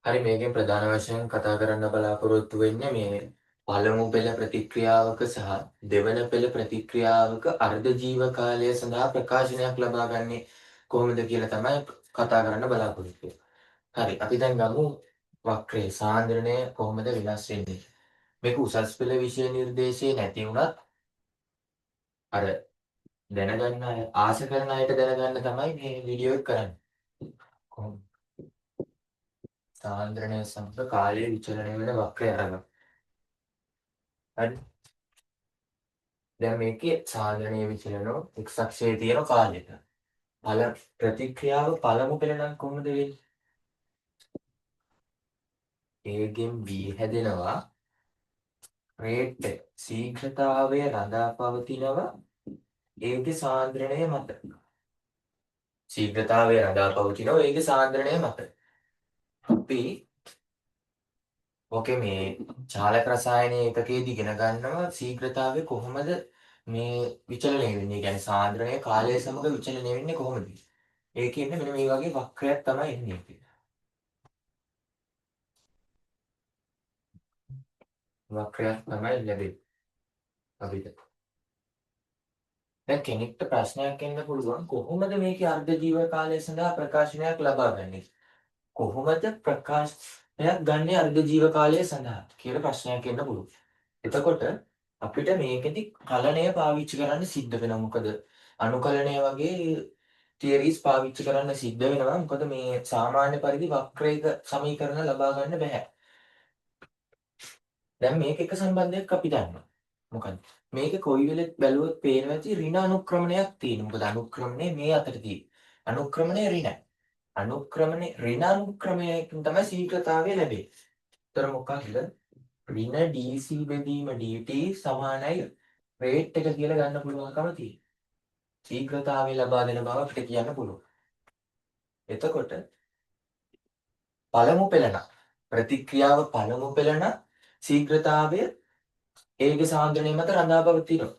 හරි, මේකෙන් ප්‍රධාන වශයෙන් කතා කරන්න බලාපොරොත්තු වෙන්නේ මේ පළමු පෙළ ප්‍රතික්‍රියාවක සහ දෙවන පෙළ ප්‍රතික්‍රියාවක අර්ධ ජීව කාලය සඳහා ප්‍රකාශනයක් ලබා ගන්නේ කොහොමද කියලා තමයි කතා කරන්න බලාපොරොත්තු වෙන්නේ. හරි, අපි දැන් ගමු වක්‍රයේ සාන්ද්‍රණය කොහොමද වෙනස් වෙන්නේ. මේක උසස් පෙළ විෂය නිර්දේශයේ නැති වුණත් අර දැනගන්න අය, ආශ කරන අයට දැනගන්න තමයි මේ වීඩියෝ එක කරන්නේ. කොහොමද සාන්ද්‍රණය සමග කාලය විචලනය වෙන වක්‍රය අරගන්න. හරි. දැන් මේකේ සාන්ද්‍රණය විචලනෝ x අක්ෂයේ තියෙන කාලෙට. පළ ප්‍රතික්‍රියාව පළමු පෙළ නම් කොහොමද වෙන්නේ? A ගෙන් B හැදෙනවා. රේට් එක ශීඝ්‍රතාවය රඳා පවතිනවා ඒකේ සාන්ද්‍රණය මත. ශීඝ්‍රතාවය රඳා පවතිනවා ඒකේ සාන්ද්‍රණය මත. අපි ඕකේ මේ චාලක රසායනයේ එකකේදී ඉගෙන ගන්නවා ශීඝ්‍රතාවය කොහොමද මේ විචලනය වෙන්නේ. ඒ කියන්නේ සාන්ද්‍රණය කාලය සමග විචලනය වෙන්නේ කොහොමද? ඒකේ ඉන්නේ මෙන්න මේ වගේ වක්‍රයක් තමයි එන්නේ. වක්‍රයක් තමයි ලැබෙන්නේ අපිට. දැන් කෙනෙක්ට ප්‍රශ්නයක් එන්න පුළුවන් කොහොමද මේකේ අර්ධ ජීව කාලය සඳහා ප්‍රකාශනයක් ලබා ගන්නේ? කොහොමද ප්‍රකාශනයක් ගන්නෙ අර්ධ ජීව කාලය සඳහා කියලා ප්‍රශ්නයක් එන්න පුළුවන්. එතකොට අපිට මේකෙදි කලණය පාවිච්චි කරන්න සිද්ධ වෙනවා. මොකද අනුකලනය වගේ තියරිස් පාවිච්චි කරන්න සිද්ධ වෙනවා. මොකද මේ සාමාන්‍ය පරිදි වක්‍රයක සමීකරණ ලබා ගන්න බැහැ. දැන් මේක එක සම්බන්ධයක් අපි දන්නවා. මොකද්ද? මේක කොයි වෙලෙත් බැලුවොත් පේනවා ඇති ඍණ අනුක්‍රමණයක් තියෙනවා. මොකද අනුක්‍රමණය මේ අතර තියෙන්නේ. අනුක්‍රමණය ඍණයි. අනුක්‍රමණය ඍණ අනුක්‍රමයකින් තමයි ශීඝ්‍රතාවය ලැබෙන්නේ. ඒතර මොකක්ද? ඍණ DC බෙදීම dt සමානයි රේට් එක කියලා ගන්න පුළුවන්කම තියෙනවා. ශීඝ්‍රතාවය ලබා දෙන බව අපිට කියන්න පුළුවන්. එතකොට පළමු පෙළ නම් ප්‍රතික්‍රියාව පළමු පෙළ නම් ශීඝ්‍රතාවය ඒකේ සාන්ද්‍රණය මත රඳා පවතිනවා.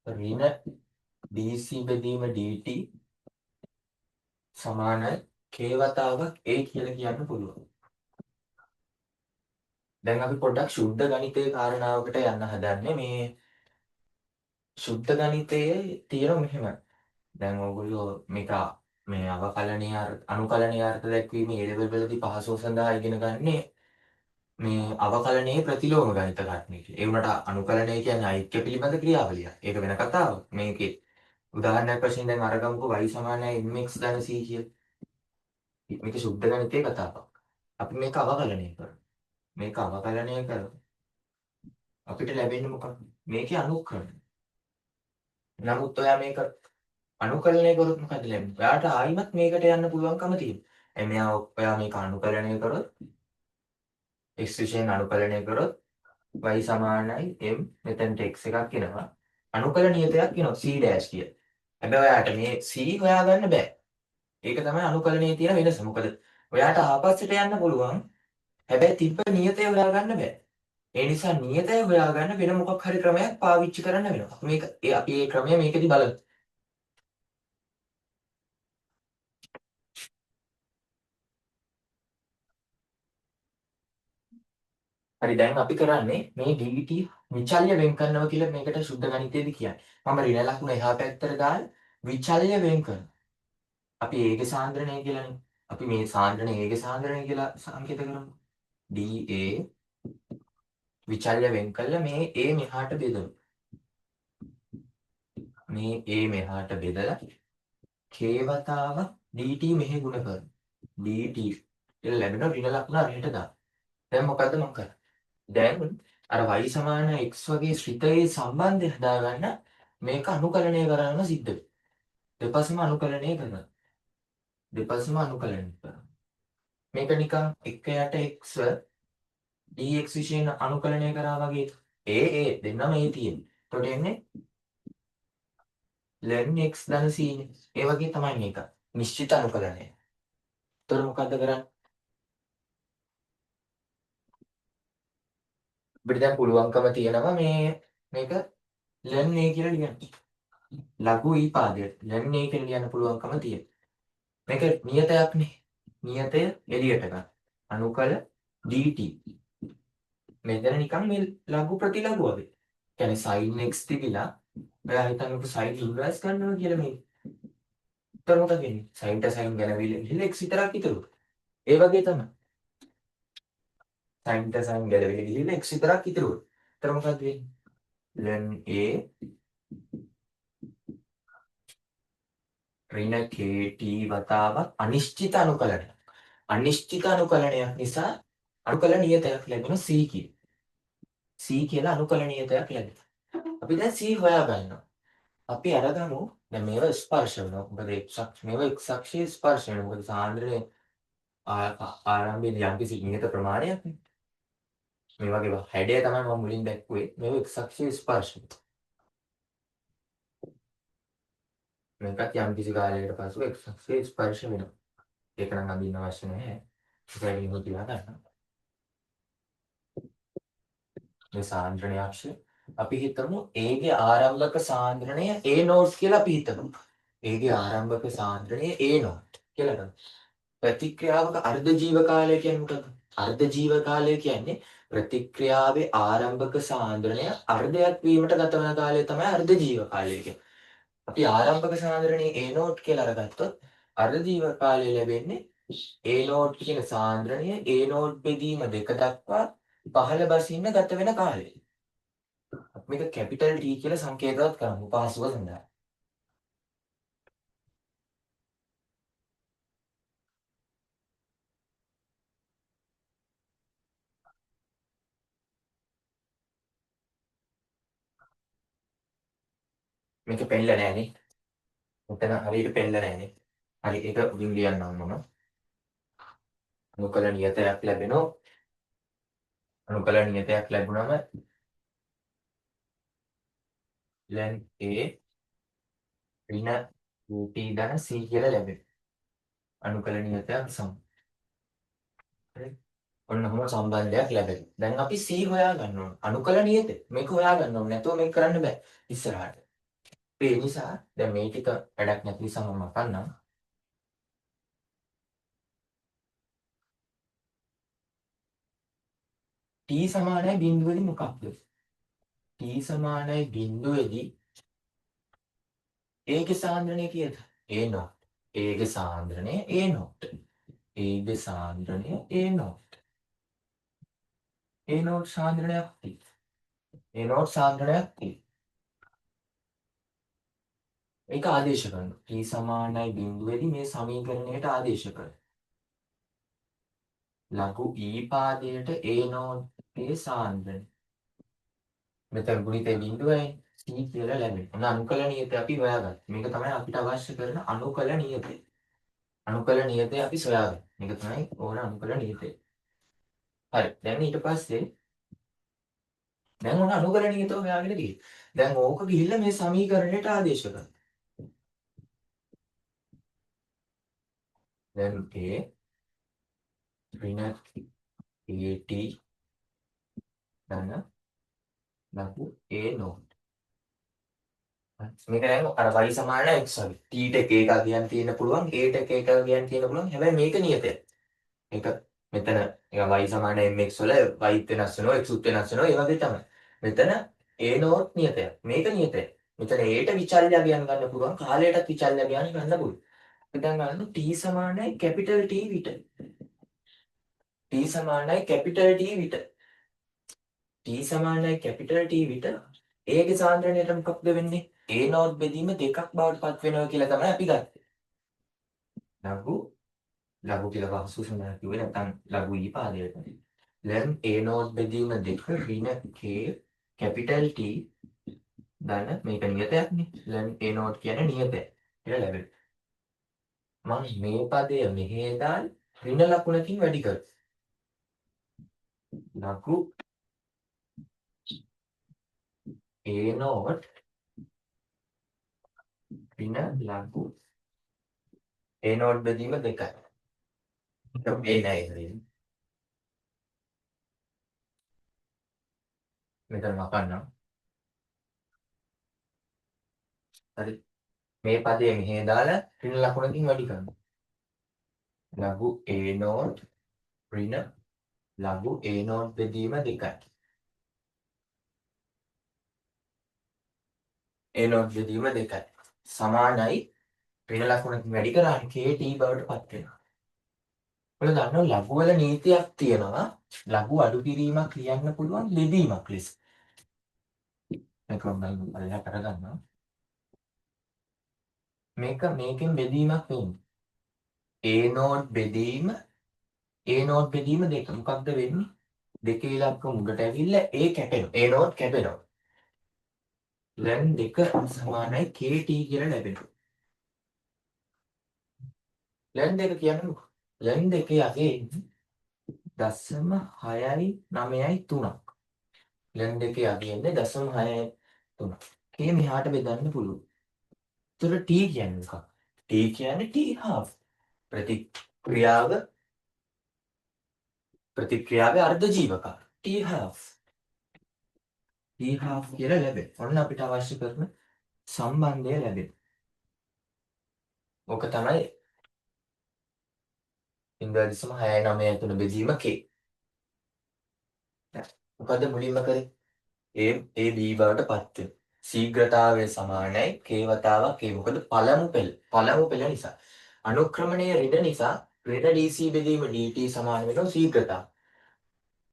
ඍණ DC බෙදීම dt සමානයි k වතාවක් a කියලා කියන්න පුළුවන්. දැන් අපි පොඩ්ඩක් ශුද්ධ ගණිතයේ කාරණාවකට යන්න හදන්නේ. මේ ශුද්ධ ගණිතයේ තියෙන මෙහෙම. දැන් ඕගොල්ලෝ මේක මේ අවකලනීය අනුකලනීය අර්ථ දැක්වීමේ A level වලදී පහසුව සඳහා ඉගෙන ගන්නේ මේ අවකලනයේ ප්‍රතිලෝම ගණිත කර්ණය කියලා. ඒ වුණාට අනුකලනය කියන්නේ ඓක්‍ය පිළිබඳ ක්‍රියාවලියක්. ඒක වෙන කතාවක්. මේකේ උදාහරණයක් වශයෙන් දැන් අරගමුකෝ y සමානයි mx ධන c කියලා. මේක ශුද්ධ ගණිතයේ කතාවක්. අපි මේක අවකලනය කරමු. මේක අවකලනය කරමු. අපිට ලැබෙන්නේ මොකක්ද? මේකේ අනුක්‍රමය. නමුත් ඔයා මේක අනුකලනය කරොත් මොකද ලැබෙන්නේ? ඔයාට ආයිමත් මේකට යන්න පුළුවන්කම තියෙනවා. එ මෙයා ඔයා මේක අනුකලනය කරොත් x විෂයෙන් අනුකලනය කරොත් y සමානයි m මෙතනට x එකක් එනවා. අනුකලනීයතයක් එනවා c' කියලා. හැබැයි ඔයාට මේ c හොයාගන්න බෑ. ඒක තමයි අනුකලනයේ තියෙන වෙනස. මොකද ඔයාට ආපස්සට යන්න පුළුවන්. හැබැයි තිබ්බ නියතය හොයාගන්න බෑ. ඒ නිසා නියතය හොයාගන්න වෙන මොකක් හරි ක්‍රමයක් පාවිච්චි කරන්න වෙනවා. මේක අපි ඒ ක්‍රමය මේකෙදි බලමු. හරි, දැන් අපි කරන්නේ මේ dt විචල්‍ය වෙන් කරනවා කියලා මේකට ශුද්ධ ගණිතයේදී කියන්නේ. මම ඍණ ලකුණ එහා පැත්තට දාලා විචල්‍ය වෙන් කරනවා. අපි ඒකේ සාන්ද්‍රණය කියලානේ. අපි මේ සාන්ද්‍රණය ඒකේ සාන්ද්‍රණය කියලා සංකේත කරමු. dA විචල්‍ය වෙන් කළා මේ A මෙහාට බෙදමු. මේ A මෙහාට බෙදලා k වතාවක් dt මෙහෙ ගුණ කරමු. dt කියලා ලැබෙන ඍණ ලකුණ අරහෙට දාමු. දැන් මොකද්ද මම කරන්නේ? දැන් අර y සමාන x වගේ ශ්‍රිතයේ සම්බන්ධය හදාගන්න මේක අනුකලනය කරන්න සිද්ධ වෙනවා. දෙපසම අනුකලනය කරනවා. දෙපසම අනුකලනය කරනවා. මේක නිකන් 1 යට x dx විෂයෙන් අනුකලනය කරා වගේ. ඒ ඒ දෙන්නම ඒ තියෙන්නේ. එතකොට එන්නේ ln x ධන c නේ. ඒ වගේ තමයි මේක. නිශ්චිත අනුකලනය. එතකොට මොකද්ද කරන්නේ? අපිට දැන් පුළුවන්කම තියෙනවා මේ මේක ln a කියලා ලියන්න. ලඝු e පාදයට ln a කියලා ලියන්න පුළුවන්කම තියෙනවා. මේක නියතයක් නේ. නියතය එළියට ගන්න. අනුකල dt. මෙතන නිකන් මේ ලඝු ප්‍රතිලඝු වගේ. කියන්නේ sin x තිබිලා ඔයා හිතන්නකෝ sin inverse ගන්නවා කියලා මේ. උත්තර මොකද වෙන්නේ? sin ට sin ගැලවිලා ගිහලා x විතරක් ඉතුරු. ඒ වගේ තමයි. sin ට sin ගැලවිලා ගිහලා x විතරක් ඉතුරු. උත්තර මොකද වෙන්නේ? Ln a ඍණ kt වතාවක් අනිශ්චිත අනුකලනයක්. අනිශ්චිත අනුකලනයක් නිසා අනුකල නියතයක් ලැබෙන c කියලා. c කියලා අනුකල නියතයක් ලැබෙනවා. අපි දැන් c හොයා ගන්නවා. අපි අරගමු දැන් මේවා ස්පර්ශ වෙනවා. මොකද x අක්ෂ මේවා x අක්ෂයේ ස්පර්ශ වෙනවා. මොකද සාන්ද්‍රණය ආරම්භයේ යම්කිසි නියත ප්‍රමාණයක් නේ. මේ වගේ හැඩය තමයි මම මුලින් දැක්ුවේ. මේවා x අක්ෂයේ ස්පර්ශ වෙනවා. මේකත් යම්කිසි කාලයකට පසු x අක්ෂයේ ස්පර්ශ වෙනවා. ඒක නම් අඳින්න අවශ්‍ය නැහැ. ඒක එහෙම තියා ගන්න. මේ සාන්ද්‍රණය අක්ෂය අපි හිතමු A ගේ ආරම්භක සාන්ද්‍රණය A note කියලා අපි හිතමු. A ගේ ආරම්භක සාන්ද්‍රණය A note කියලා ගමු. ප්‍රතික්‍රියාවක අර්ධ ජීව කාලය කියන්නේ මොකක්ද? අර්ධ ජීව කාලය කියන්නේ ප්‍රතික්‍රියාවේ ආරම්භක සාන්ද්‍රණය අර්ධයක් වීමට ගත වන කාලය තමයි අර්ධ ජීව කාලය කියන්නේ. අපි ආරම්භක සාන්ද්‍රණය A note කියලා අරගත්තොත් අර්ධ ජීව කාලය ලැබෙන්නේ A note කියන සාන්ද්‍රණය A note බෙදීම දෙක දක්වා පහළ බසින්න ගත වෙන කාලය. අපි මේක කැපිටල් T කියලා සංකේතවත් කරමු පහසුව සඳහා. මේක පෙන්නලා නෑනේ. මෙතන හරියට පෙන්නලා නෑනේ. හරි ඒක උඩින් ලියන්නම් මම. අනුකල නියතයක් ලැබෙනවා. අනුකල නියතයක් ලැබුණම ln a ඍණ ut ධන c කියලා ලැබෙනවා. අනුකල නියතයක් සම. හරි. ඔන්න ඔහොම සම්බන්ධයක් ලැබෙනවා. දැන් අපි c හොයා ගන්න ඕන. අනුකල නියතය. මේක හොයා ගන්න ඕන. නැතුව මේක කරන්න බෑ ඉස්සරහට. ඒ නිසා දැන් මේ ටික වැඩක් නැති නිසා මම මකන්නම්. T සමානයි බිඳුවේදී මොකක්ද? T සමානයි බිඳුවේදී A ගේ සාන්ද්‍රණය කීයද? A naught. A ගේ සාන්ද්‍රණය A naught. A ගේ සාන්ද්‍රණය A naught. A naught සාන්ද්‍රණයක් තියෙනවා. A naught සාන්ද්‍රණයක් තියෙනවා. ඒක ආදේශ කරනවා. T සමානයි බිඳුවේදී මේ සමීකරණයට ආදේශ කරනවා. ලඝු E පාදයට A naught ගේ සාන්ද්‍රණය. මෙතන ගුණිතේ බිඳුවයි C කියලා ලැබෙනවා. ඔන්න අනුකල නියතය අපි හොයාගත්තා. මේක තමයි අපිට අවශ්‍ය කරන අනුකල නියතය. අනුකල නියතය අපි සොයාගන්න. මේක තමයි ඕන අනුකල නියතය. හරි. දැන් ඊට පස්සේ දැන් ඔන්න අනුකල නියතය හොයාගෙන ගිහින්. දැන් ඕක ගිහිල්ලා මේ සමීකරණයට ආදේශ කරනවා. දැන් A ඍණ AT ධන ලඝු A naught. මේක දැන් අර y සමාන x වගේ. T ට එක එක අගයන් තියෙන්න පුළුවන්, A ට එක එක අගයන් තියෙන්න පුළුවන්. හැබැයි මේක නියතයක්. මේක මෙතන නිකන් y සමාන mx වල y වෙනස් වෙනවා, x උත් වෙනස් වෙනවා, ඒ වගේ තමයි. මෙතන A naught නියතයක්. මේක නියතයක්. මෙතන A ට විචල්‍ය අගයන් ගන්න පුළුවන්, කාලයටත් විචල්‍ය අගයන් ගන්න පුළුවන්. අපි දැන් ගන්න T සමානයි කැපිටල් T විට. T සමානයි කැපිටල් T විට. T සමානයි කැපිටල් T විට A ගේ සාන්ද්‍රණයට මොකක්ද වෙන්නේ? A naught බෙදීම දෙකක් බවට පත් වෙනවා කියලා තමයි අපි ගත්තේ. ලඝු ලඝු කියලා පහසු සඳහන් කිව්වේ නැත්නම් ලඝු E පාදයට. ln A naught බෙදීම දෙක ඍණ K capital T ධන මේක නියතයක් නේ. ln A naught කියන්නේ නියතයක් කියලා ලැබෙනවා. මං මේ පදය මෙහෙ දාලා ඍණ ලකුණකින් වැඩි කරනවා. ලඝු A naught ඍණ ලඝු A naught බෙදීම දෙකයි. මේ නෑ ඉතින්. මෙතන මකන්නම්. හරි. මේ පදය මෙහෙ දාලා ඍණ ලකුණකින් වැඩි කරනවා. ලඝු A naught ඍණ ලඝු A note බෙදීම 2යි. A note බෙදීම 2යි. සමානයි ඍණ ලකුණකින් වැඩි කරාම KT බවට පත් වෙනවා. ඔයාලා දන්නවා ලඝු වල නීතියක් තියෙනවා. ලඝු අඩු කිරීමක් ලියන්න පුළුවන් බෙදීමක් ලෙස. මේක මම පල්ලෙහා කරගන්නවා. මේක මේකෙන් බෙදීමක් වෙන්නේ. A note බෙදීම A note බෙදීම දෙක. මොකක්ද වෙන්නේ? දෙකේ ඉලක්කම උඩට ඇවිල්ලා A කැපෙනවා. A note කැපෙනවා. දැන් දෙක සමානයි KT කියලා ලැබෙනවා. ලෙන් දෙක කියන්නේ මොකක්ද? ලෙන් දෙකේ අගේ 0.693ක්. ලෙන් දෙකේ අගේ එන්නේ 0.63. K මෙහාට බෙදන්න පුළුවන්. ඒතර T කියන්නේ මොකක්ද? T කියන්නේ T half. ප්‍රතික්‍රියාවේ අර්ධ Jivaka T half. T half කියලා ලැබෙනවා. ඔන්න අපිට අවශ්‍ය කරන සම්බන්ධය ලැබෙනවා. ඕක තමයි 0.693 බෙදීම K. මොකද මුලින්ම කරේ? A A B බවට පත් වෙනවා. ශීඝ්‍රතාවය සමානයි K වතාවක් A. මොකද පළමු පෙළ නිසා. අනුක්‍රමණයේ ඍණ නිසා ඍණ DC බෙදීම dt සමාන වෙනවා ශීඝ්‍රතාව.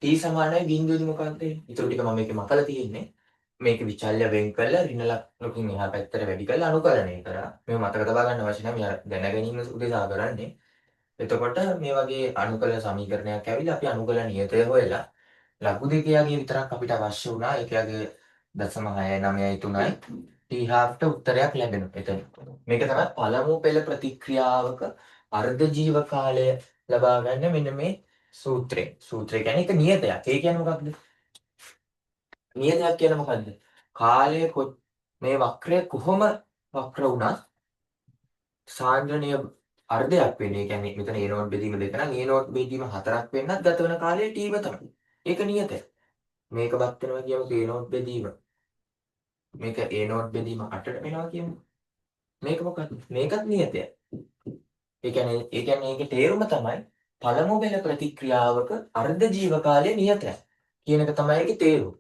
T සමානයි බිංදුවේදී මොකක්ද වෙන්නේ? ඊටු ටික මම මේකේ මකලා තියෙන්නේ. මේක විචල්‍ය වෙන් කළා ඍණ ලකුණකින් එහා පැත්තට වැඩි කරලා අනුකලනය කරා. මේව මතක තබා ගන්න අවශ්‍ය නැහැ. මෙයා දැන ගැනීම උදෙසා කරන්නේ. එතකොට මේ වගේ අනුකලන සමීකරණයක් ඇවිල්ලා අපි අනුකලන නියතය හොයලා ලඝු දෙකයාගේ විතරක් අපිට අවශ්‍ය වුණා. ඒකයාගේ 0.693යි T half ට උත්තරයක් ලැබෙනවා එතන. මේක තමයි පළමු පෙළ ප්‍රතික්‍රියාවක අර්ධ ජීව කාලය ලබා ගන්න මෙන්න මේ සූත්‍රය. සූත්‍රය කියන්නේ ඒක නියතයක්. ඒ කියන්නේ මොකක්ද? නියතයක් කියන්නේ මොකද්ද? කාලය මේ වක්‍රය කොහොම වක්‍ර වුණත් සාන්ද්‍රණය අර්ධයක් වෙන්නේ. ඒ කියන්නේ මෙතන A note බෙදීම 2 නම් A note බෙදීම 4ක් වෙන්නත් ගත වෙන කාලය T ම තමයි. ඒක නියතයක්. මේක බත් වෙනවා කියමු A note බෙදීම. මේක A note බෙදීම 8ට වෙනවා කියමු. මේක මොකක්ද? මේකත් නියතයක්. ඒ කියන්නේ ඒකේ තේරුම තමයි පළමු පෙළ ප්‍රතික්‍රියාවක අර්ධ ජීව කාලය නියතයක් කියන එක තමයි ඒකේ තේරුම.